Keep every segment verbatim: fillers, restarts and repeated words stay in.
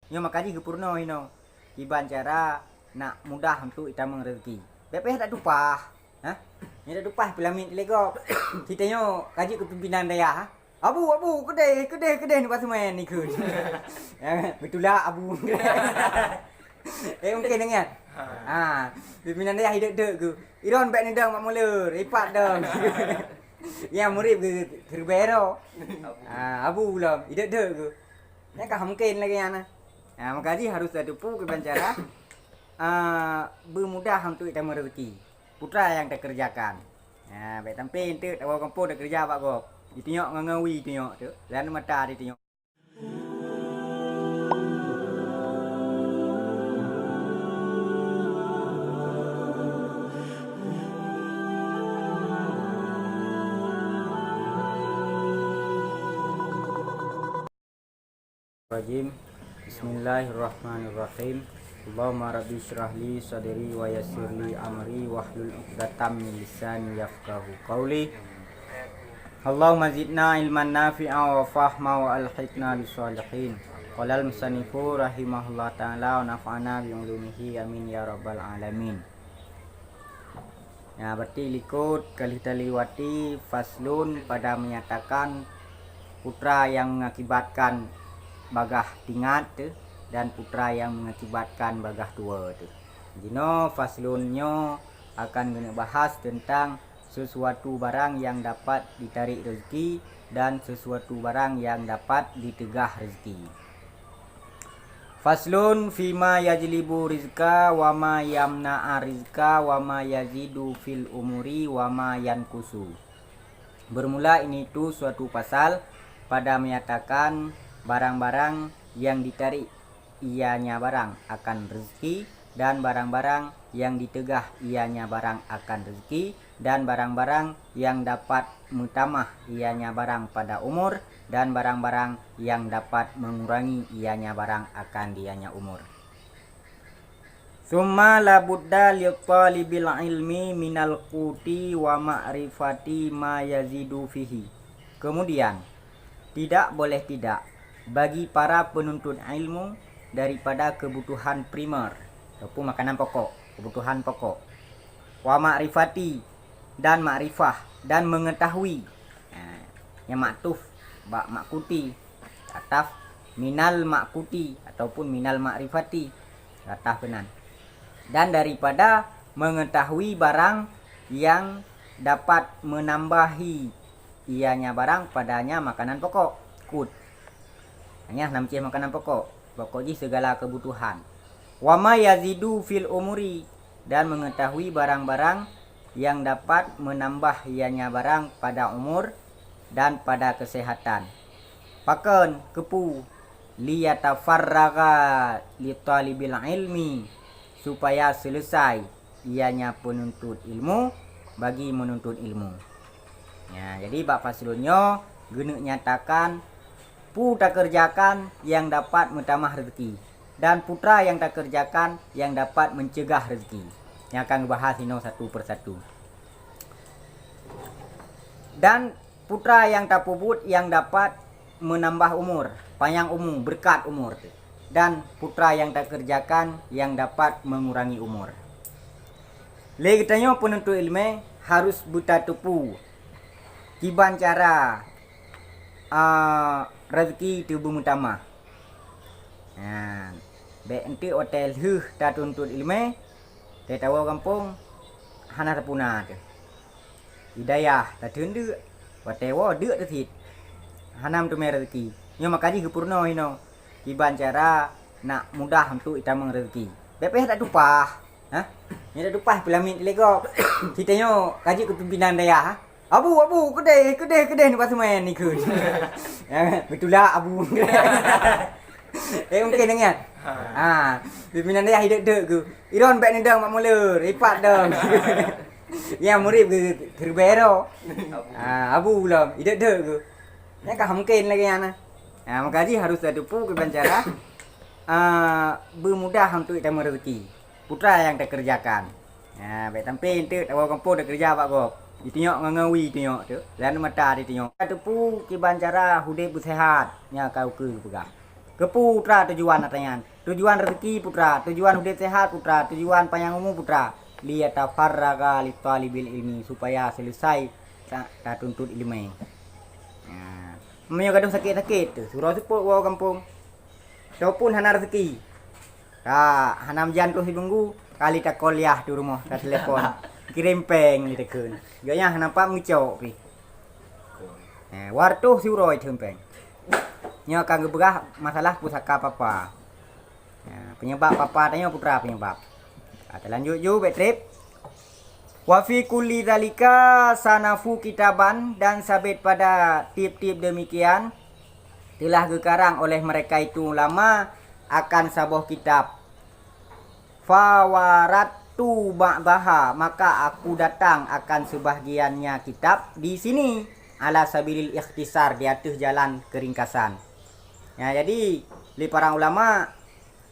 Nyoe maka jih geupeurunoe inoe kiban cara nak mudah untuk itamong rezeki. Bèk payah that tumpah. Ha? Nyoe that tumpah peulamiet lé gob. Kita nyoe ka jeuet keu pimpinan dayah, ha? Abu, abu, keudeh, keudeh, keudeh nibak seumén ikheun. Ya, beutulak abu. Eh, mungkin ingat. Ha, pimpinan dayah idek-dek geuh. Iron bèk neudong bak mulut, ipat dong. Ya, murit geuh keureubeue ro. Ha, abu lom, idek-dek geuh. Nyan ka mungkin lagèe nyan na. Ha, maka jih harus tateupeue kiban cara, ah, beumudah untuk itamong rezeki. Peue nyang takeureujakan. Ha, bèk sampé enteuk tawoe gampông takeureuja bak gob. Jitunyok ngon-ngon wie jitunyok tu, dan mata jitunyok. Rajim. Bismillahirrahmanirrahim. Allahumma rabbi syrah li sadri wa yassir li amri wahlul uqdatam min lisani yafqahu qawli. Allahumma zidna ilman nafi'a wa fahma wa alhiqna bis salihin. Qalal musannifu rahimahullah ta'ala wa nafa'na bi ulumihi amin ya rabbal alamin. Ya, berarti likot ka lheueh taliwati faslun pada menyatakan peue nyang mengakibatkan bagaih tingat tu dan peue nyang mengakibatkan bagaih tuwoe tu. Jinoe faslun nyoe akan geuneuk bahas teuntang sesuatu barang nyang dapat ditarik rezeki dan sesuatu barang nyang dapat diteugah rezeki. Faslun fima yajlibu rizqa wa ma yamna'a rizqa wa ma yazidu fil umuri wa ma yankusu. Bermula ini tu suatu pasal pada menyatakan barang-barang yang ditarik ianya barang akan rezeki, dan barang-barang yang diteugah ianya barang akan rezeki, dan barang-barang yang dapat meutamah ianya barang pada umur, dan barang-barang yang dapat mengurangi ianya barang akan dianya umur. Summa labudda li talibil ilmi minal quti wa ma'rifati ma yazidu fihi. Kemudian, tidak boleh tidak bagi para penuntut ilmu daripada kebutuhan primer, ataupun makanan pokok, kebutuhan pokok. Wa ma'rifati, dan makrifah, dan mengetahui. Ha, nyang maktuf bak makkuti, ataf minal makkuti ataupun minal makrifati, ataf keunan. Dan daripada mengetahui barang yang dapat menambahi ianya barang padanya makanan pokok, kut. Hanya na meucéh makanan pokok, pokok jih segala kebutuhan. Wa ma yazidu fil umuri, dan mengetahui barang-barang yang dapat menambah ianya barang pada umur dan pada kesehatan. Pakon, keupeue? Liyatafarraga li talibil ilmi, supaya selesai ianya penuntut ilmu bagi menuntut ilmu. Ya, jadi bak faslun nyoe geuneuk nyatakan peue takeureujakan nyang dapat meutamah rezeki, dan peue nyang takeureujakan nyang dapat meuceugah rezeki. Nyang akan geubahas inoe satu persatu. Dan peue nyang tapeubuet nyang dapat meunambah umur, panyang umu, beureukat umur, dan peue nyang takeureujakan nyang dapat meungurangi umur. Lé geutanyoe peununtot ileumèe harôh beutateupeue kiban cara, a, rezeki teuh beumeutamah. Nyan, bèk enteuk watèe lheueh tatuntut ileumèe, watèe tawoe gampông hana tapuna teuh. Hidayah tateun deuk, watèe woe deuk teuh cit. Hana meuteumèe rezeki. Nyoe maka jih geupeurunoe inoe kiban cara nak mudah untuk itamong rezeki. Bèk payah that tumpah. Ha? Nyoe that tumpah peulamiet lé gob. Kita nyoe ka jeuet keu pimpinan dayah, ha? Abu, abu, keudeh, keudeh, keudeh nibak seumén ikheun. Ya, beutulak abu. Eh, mungkin ingat. Ha, pimpinan dayah idek-dek geuh. Iron bèk neudong bak mulut, ipat dong. Ya, murit geuh keureubeue ro. Ha, abu lom, idek-dek geuh. Nyan ka mungkin lagèe nyan na. Ha, maka jih harôh tateupeue kiban cara, a, beumudah untuk itamong rezeki. Peue nyang takeureujakan. Ha, bèk sampé enteuk tawoe gampông takeureuja bak gob. Jitunyok ngon-ngon wie jitunyok tu, dan mata jitunyok. Tateupeue kiban cara udép beuseuhat, nyan ka ukeue geupeugah. Keupeue putra tujuan atra nyan? Tujuan rezeki putra, tujuan udeb sehat putra, tujuan panyang umu putra. Liyatafarraga li talibil ilmi, supaya selesai ta-, tatuntut ileumèe. Nah, meunyoe gadoh sakét-sakét tu, suroe seupôt woe gampông. Ataupun hana rezeki. Ka hana meujan troh sibunggu, kali takolyah tu rumoh, tatelepon. Kirém péng lé takheun. Gobnyan hana pat meucok pih. Eh, wartoh siuroe theumpeng. Nyoe ka geupeugah masalah pusaka papa. Ya, penyebab papa tanyoe putra penyebab. Ha, talanjut ju bèk trép. Wa fi kulli zalika sanafu kitaban, dan sabit pada tiep-tiep demikian telah geukarang oleh mereka itu ulama akan saboh kitab. Fawarattu ba'daha, maka aku datang akan sebahagiannya kitab di sini, ala sabilil ikhtisar, di ateueh jalan keringkasan. Ya, jadi, lé para ulama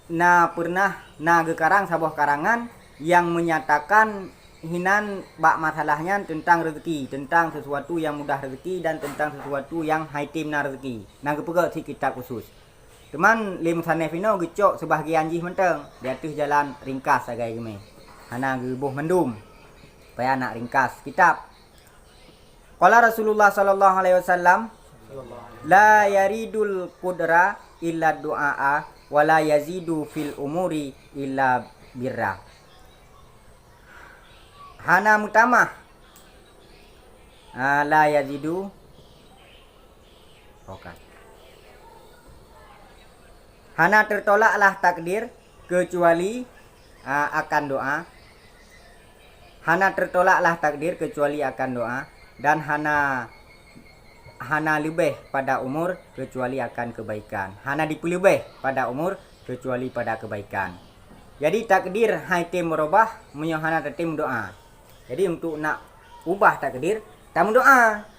na pernah na geukarang saboh karangan nyang menyatakan hinan bak masalah nyan teuntang rezeki, teuntang sesuatu nyang mudah rezeki dan teuntang sesuatu nyang hai tem na rezeki. Na geupeugah cit kitab khusus. Teuma lé musannif inoe geucok seubahgian jih mantong di ateueh jalan ringkas sagai geumé. Hana geuboh mandum. Supaya nak ringkas kitab. Qala Rasulullah sallallahu alaihi wasallam, "La yaridul qudra illa du'aa, wa la yazidu fil umuri illa birra." Hana meutamah. Ah, la yazidu. Oke. Hana teutolaklah takdir keucuali, a, akan doa. Hana teutolaklah takdir keucuali akan doa, dan hana, hana leubeh pada umur keucuali akan keubaikan. Hana dipeuleubeh pada umur keucuali pada keubaikan. Jadi, takdir hai tem meurubah meunyoe hana tatem doa. Jadi, untuk nak ubah takdir, tameudoa.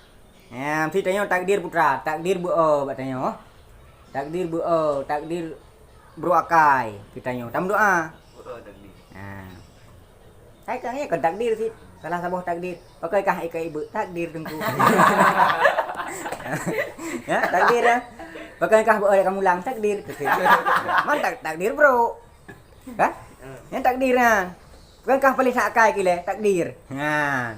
Ya, meusti tanyoe takdir putra, takdir beu-o bak tanyoe. Takdir beu-o, takdir brôk akai, geutanyoe tameudoa. Beu-o takdir. Ha. Hai kang, ya kan takdir cit. Salah saboh takdir. Pakon kah ikai beu takdir teungku. Ya, takdir ya. Pakon kah beu-o ka mulang takdir. Man tak-, takdir brôk. Kan? Nyan takdir nyan. Bukankah paléh that akai keu ilèe? Takdir. Nyan.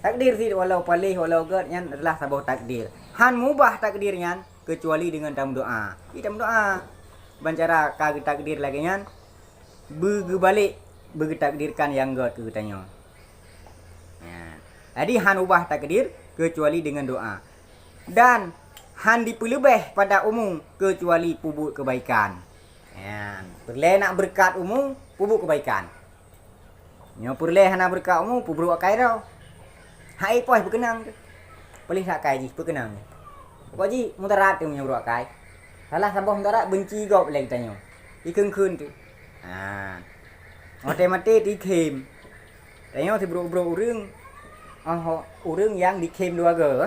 Takdir cit walau paléh, walau gèt, nyan adalah saboh takdir. Han mubah takdir nyan keucuali deungon tameudoa. Jadi tameudoa. Ban cara ka geutakdir lagèe nyan, beugeubalek, beugeutakdirkan nyang gèt keu geutanyoe. Nyan. Jadi han ubah takdir keucuali deungon doa. Dan han dipeuleubeh pada umu keucuali peubuet keubaikan. Nyan, peureulèe nak beureukat umu, peubuet keubaikan. Nyoe peureulèe hana beureukat umu, peubrôk akai droe. Hai poh peukeunong teuh. Paléh that akai jih peukeunong. Pokok jih mudarat teuh meunyoe brôk akai. Salah saboh mudarat beunci gob lé geutanyoe. Ikheun-kheun teuh. Ha. Watèe maté teuh ikhém. Tanyoe sibrôk-brôk ureueng, oh, ureueng nyang dikhém dua goe.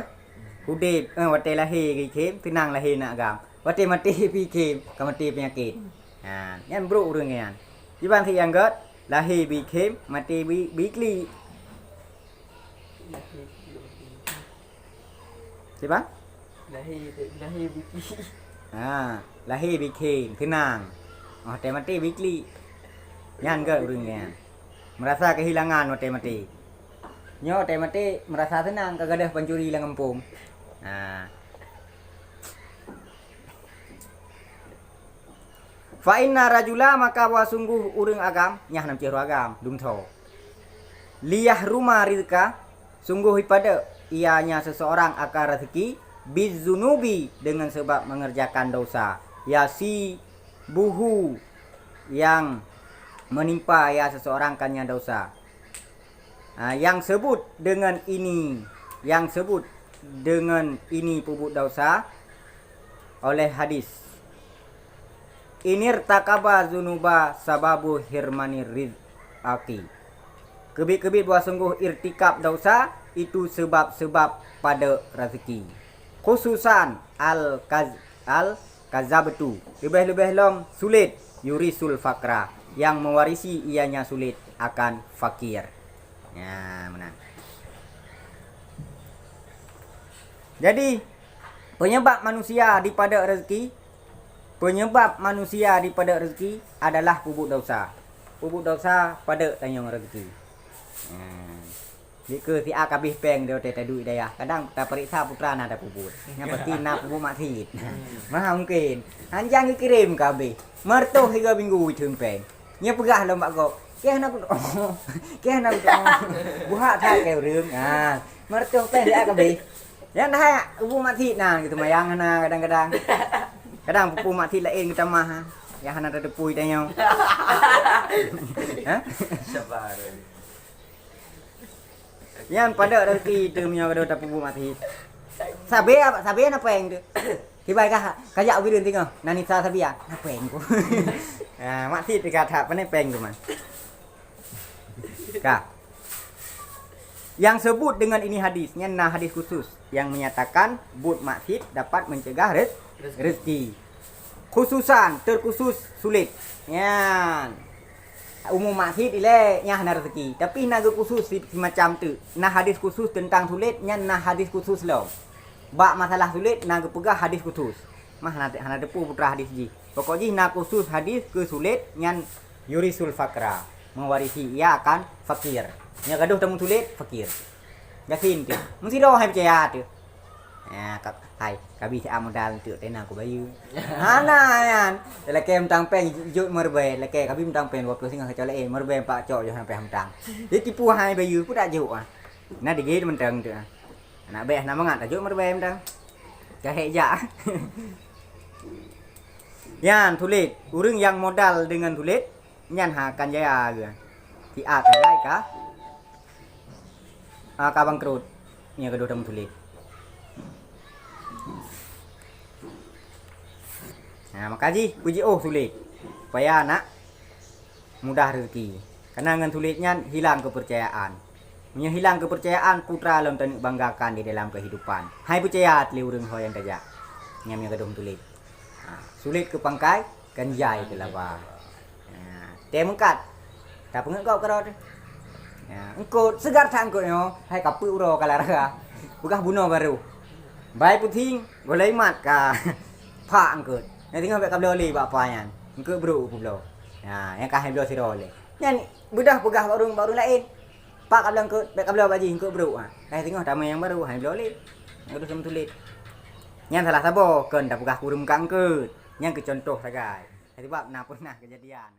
Udép, eh, watèe lahé geukhém, teunang lahé na agam. Watèe maté pih khém, ka maté peunyakét. Ha, nyan brôk ureueng nyan. Kiban sit nyang gèt, lahé bri khém, maté bri, bri klik. Kiban? Lahé, lahé bri klik. Ha, lahé bri khém, teunang. Oh, watèe maté bri klik. Nyan gèt ureueng nyan. Meurasa keuhilangan watèe maté. Nyoe watèe maté meurasa seunang ka gadôh pancuri lam gampông. Ha. Fa inna rajula, maka bahwa sungguh ureueng agam, nyan hana meucéh ureueng agam, dumtho. Liyahruma rizqa, sungguh ipadek ianya seseorang akan rezeki, bizunubi, dengan sebab mengerjakan dosa, yasibuhu, yang menimpa ia seseorang kannya dosa. Ha, yang sebut dengan ini, yang sebut dengan ini peubuet dosa oleh hadis. Inirtakaba zunuba sababu hirmani rizqi. Keubiet-keubiet bahwa sungguh irtikab dosa itu sebab-sebab pada rezeki. Khususan al-kaz-, al-kazabtu. Leubeh-leubeh lom sulet yurisul fakra, yang mewarisi ianya sulet akan fakir. Ya, meunan. Jadi, penyebab manusia dipadek rezeki, Penyebab manusia dipadek rezeki adalah peubuet desya. Peubuet desya padek tanyong rezeki. Hmm. Di keu siat kabeh péng di watée taduek dayah. Kadang tapeuriksa putra na tapeubuet. Nyang pasti na peubuet maksiet. Maha mungkin. Hanjang geukirém kabeh. Meureutoh tiga minggu itheun péng. Nyan peugah lom bak gob, "Keu hana kudoh." Keu hana kudoh. Buhak that keu ureuëng. Ha. Meureutoh péng siat kabeh. Nyan dah ubu maksiet na gitu mayang hana kadang-kadang. Kadang pupu maksiet laén geutamah. Ya hana tateupeue tanyoe. Ha? Sabar. Nyan padek rezeki teuh meunyoe gadoh tapeubuet maksiet. Sabe, sabe na péng teuh. Kibai kah kajak ubit singoh, na nisa sabe, na péng ku. Ah, maksiet teuh ka that, pane péng ku man. Ka. Yang sebut dengan ini hadis, nyan na hadis khusus yang menyatakan buet maksiet dapat mencegah rez-, rezeki. Khususan, terkhusus sulet. Nyan. Umum maksiet ilée nyang hana rezeki. Tapi na geukhusus si-, simacam teuk. Na hadis khusus teuntang sulet, nyan na hadis khusus lom. Bak masalah sulet na geupeugah hadis khusus. Mah hana, hana teupeue putra hadis jih. Pokok jih na khusus hadis keu sulet nyan yurisul fakra, mewarisi ia akan fakir. Nyang gadoh tameusulet, fakir. Gasien teuh. Meusidroe hai peucaya teuh. Ya, ka, hai, kabi siat modal untuk tena ku bayeue. Hana nyan. Lakée mutang péng jok meureubai, lakée kabi mutang péng dua ploh singoh keucuali eh meureubai empat cok yoh sampai mutang. Jadi tipu hai bayeue pun tak jok ah. Na digé mantong tu ah. Anak beh na mangat tajok meureubai mantong. Ka hék jak. Nyan sulet, ureuëng nyang modal deungon sulet, nyan ha akan jaya geuh. Siat sagai ka, ah, ka bangkrot. Nyang gadoh tameusulet. Nah, maka jih puji oh sulet. Supaya nak mudah rezeki. Karena ngon sulet nyan hilang kepercayaan. Meunyoe hilang kepercayaan, putra lom taneuk banggakan di dalam kehidupan. Hai peucaya lé ureuëng ho nyang tajak. Nyan meunyoe gadoh meusulet. Ha, sulet keu pangkai, kan jai keu laba. Ha, tée meukat. Tapeungeut gob keudroe teuh. Ha, eungkot, seugar that eungkot nyoe, hai kapeue uroe ka lara. Peugah bunoe barô. Bai puting, golai mat ka. Pak eungkot. Nyang teungoh bék kabloe lé bak apa nyan. Eungkot brok peubloe. Ha, nyang ka hai bloe sidroe lé. Nyan beudoh peugah bak ureuëng, bak ureuëng laén. Pak kabloe eungkot, bék kabloe bak jih eungkot brok. Ha. Hai teungoh tamé nyang barô, hai bloe lé. Nyang gadoh tameusulet. Nyan salah saboh kon tapeugah keu ureuëng meukat eungkot. Nyan keu contoh sagai. Hai sebab na pernah kejadian.